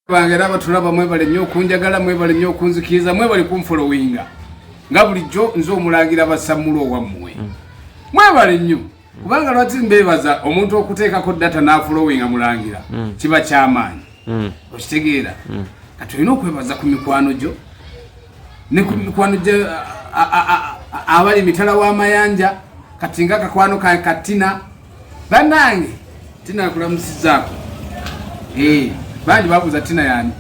Bange era abatulaba, mwebale nnyo okunjagala, mwebale nnyo okunzikiriza, mwebale kunfolowinga nga bulijjo. Nze omulangira Basammula owammwe. Mwebale nnyo, kubanga lwaki mbeebaza? Omuntu okuteekako data n'afolowinga mulangira kiba kyamaanyi. Okitegeera? Kati olina okwebaza ku mikwano gyo ne ku mikwano gyo abali mitala w'amayanja. Kati nga kakwano ka katina, bannange, Tina akulamusizaako. Bangi babuuza Tina yani.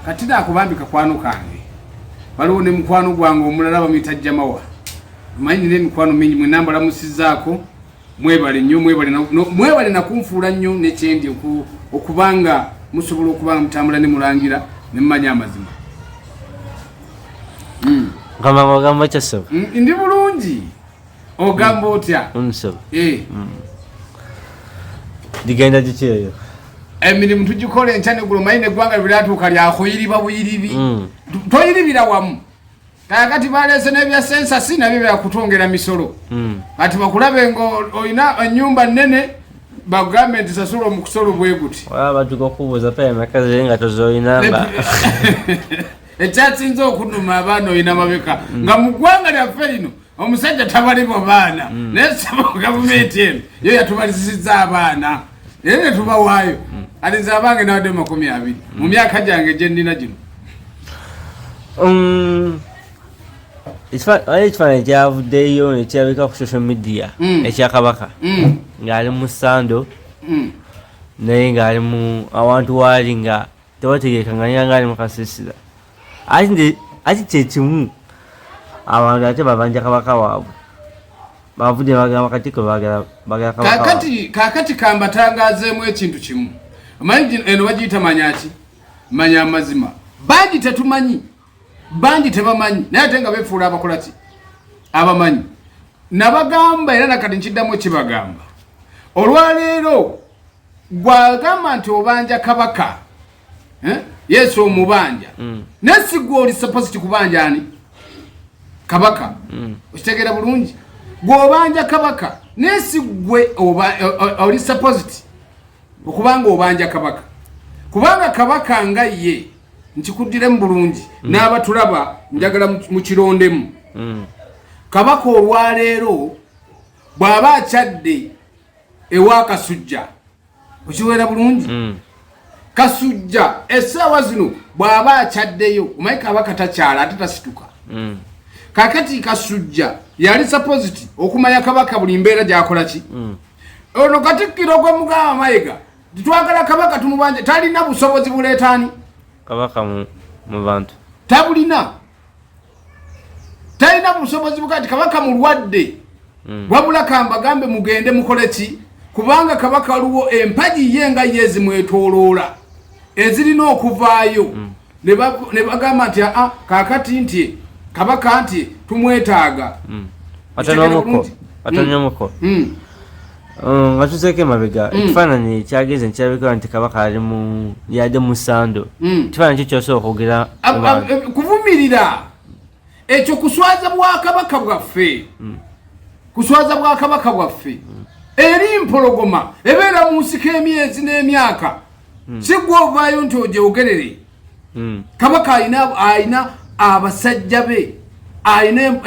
Katina ako bambi kakwano kange. Waliwo ne mukwano gwange omulala bamuyita Jamawa. Manyi nina emikwano mingi. Mwena mbalamusizaako, mwebale nnyo, mwebale mwebale nakunfuula nnyo nekyendi okubanga musobola okubanga mutambula ne mulangira ne mumanya amazima. Ngamba ogamba kyasaba. Ndi bulungi, ogamba otya? Omusaba. Ligenda giki eyo? Emirimu tugikola enkya neggulo. Manyi neggwanga lwe lyakuyiriba buyiribi. Toyiribira wamu. Kakati baleese n'ebya census, nabyo byakutwongera misolo. Kati bakulabe nga olina ennyumba nnene, bakugambe nti sasula omukusolo bwe guti. Waba batuka okubuuza pa emeka ziri nga tozoyina nga Ekyasinze okunuma, abaana olina mabeka, nga mu ggwanga lyaffe lino omusajja tabalibwa baana. Naye saba gavumenti eno yo yatubalisizza abaana era netubawaayo. Ati nze abange nawadde 20 mu myaka gyange gye nnina gino. Waliwo ekifaananyi kyavuddeyo nekirabika ku social media ekya Kabaka ng'ali mu sando, naye ng'ali mu awantu waali nga tewategeeka, nga nga ngaali mu kasiisira. Ate kyekimu abantu ate babanja kabaka waabwe, bavudde bagamba Katikkiro bagala bagala kabaka waabwe. Kakati kambatangazeemu ekintu kimu. Omanyi eno bagiyita manyaki, manya amazima. Bangi tetumanyi, bangi tebamanyi, naye ate nga befuula abakola ki, abamanyi. Nabagamba era nakati nkiddamu ekibagamba olwaleero, gwagamba nti obanja kabaka, eh? Yesu omubanja, naye si gwe oli supposed kubanja ani? Kabaka. Okitegeera bulungi? Gw'obanja kabaka, naye si gwe oli supposed okubanga obanja kabaka, kubanga kabaka nga ye, nkikuddiremu bulungi n'abatulaba, njagala mukirondemu. Kabaka olwaleero bw'aba akyadde ewa Kasujja, okiwera bulungi? Kasujja essaawa zino bw'aba akyaddeyo, omanyi kabaka takyala ate tasituka. Kakati Kasujja yali supposed okumanya kabaka buli mbeera gyakola ki. Ono Katikkiro gwe mugamba Mayiga titwagala kabaka tumubanje, talina busobozi buleetaani kabaka mu bantu. Tabulina, talina busobozi bukati kabaka mulwadde. Wabula kambagambe, mugende mukole ki, kubanga kabaka waliwo empagi ye nga ye zimwetooloola ezirina okuvaayo ne bagamba nti aa, kakati nti kabaka nti tumwetaaga. Katono muko, katono muko. Nga tuzeeko emabega, ekifaananyi kyagenze nkirabika nti kabaka ali mu yadde mu sando. Ekifaananyi kyo kyosobola okwogera mu bantu? Kuvumirira ekyo kuswaza bwakabaka bwaffe, kuswaza bwakabaka bwaffe. Eri mpologoma ebeera mu nsiko emyezi n'emyaka, si gwe ovaayo nti ogyogerere. Kabaka alina abasajja be, alina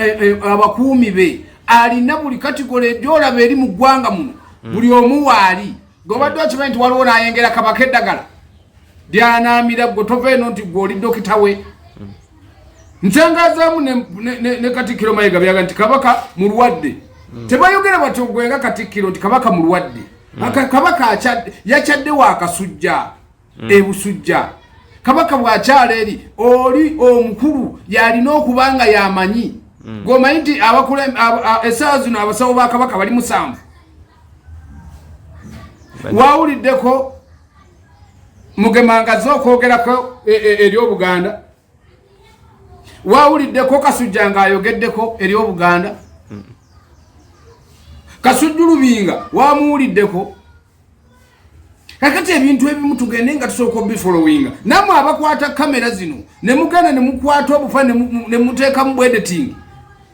abakuumi be, alina buli category egyolaba eri mu ggwanga muno. Buli omu waali. Gweobadde okimanyi nti waliwo nayengera kabaka eddagala lyanaamira? Gwe tova eno nti gwe oli dokita we. Nsangazaamu ne Katikkiro Mayiga byaga nti kabaka mulwadde. Tebayogera batyo gwe nga Katikkiro nti kabaka mulwadde. Kabaka yakyadde wa Kasujja ebusujja. Kabaka bw'akyala eri, oli omukulu yalina okuba nga yamanyi. Gweomanyi nti essaawa zino abasawo ba kabaka bali 7? Wawuliddeko Mugemangaze okwogerako eri Obuganda? Wawuliddeko Kasujja ng'ayogeddeko eri Obuganda? Kasujju Lubinga wamuwuliddeko? Kakati ebintu ebimu tugende nga tusooka obifolowinga. Nammwe abakwata kamera zino ne mugenda ne mukwata obufa ne muteekamu bwediting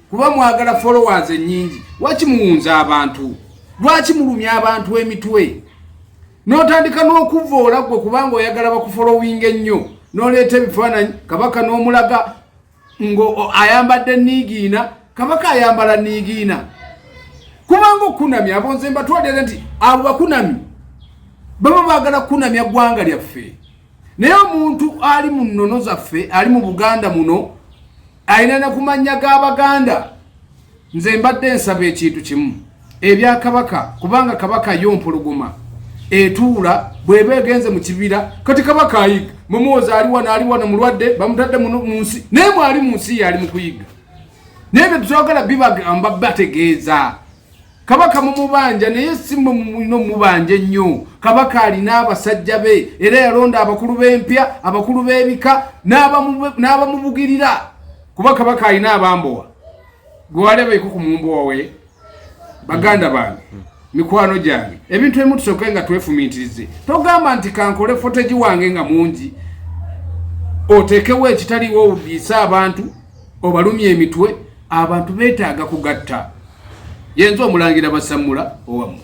kuba mwagala followers ennyingi, waki muwunza abantu? Lwaki mulumya abantu emitwe? N'otandika n'okuvoola ggwe kubanga oyagala bakufolowinga ennyo, n'oleeta ebifaananyi kabaka n'omulaga ng'ayambadde niigiina. Kabaka ayambala niigiina kubanga okunamya abo nze mbatwalira nti abo bakunamyi baba baagala kukunamya ggwanga lyaffe. Naye omuntu ali mu nnono zaffe, ali mu Buganda muno, alina na kumanya g'Abaganda. Nze mbadde nsaba ekintu kimu ebya kabaka, kubanga kabaka yo mpologoma etuula bw'eba egenze mu kibira. Kati kabaka ayiga mumuwoza ali wano, ali wano mulwadde, bamutadde mu nsi, naye mwali mu nsi ye ali mu kuyiga. Naye bye twagala bibagamba bategeeza kabaka mumubanja, naye si mwe mulina omubanja ennyo. Kabaka alina abasajja be, era yalonda abakulu b'empya, abakulu b'ebika n'abamubugirira, kuba kabaka alina abambowa. Gwe walebeeko ku mumbowa we? Baganda bange, mikwano gyange, ebintu ebimu tusooke nga twefumiitirize. Togamba nti kankole footage wange nga mungi, oteekewo ekitaliwo, owudiise abantu, obalumye emitwe. Abantu beetaaga kugatta. Yenze omulangira Basammula owammwe.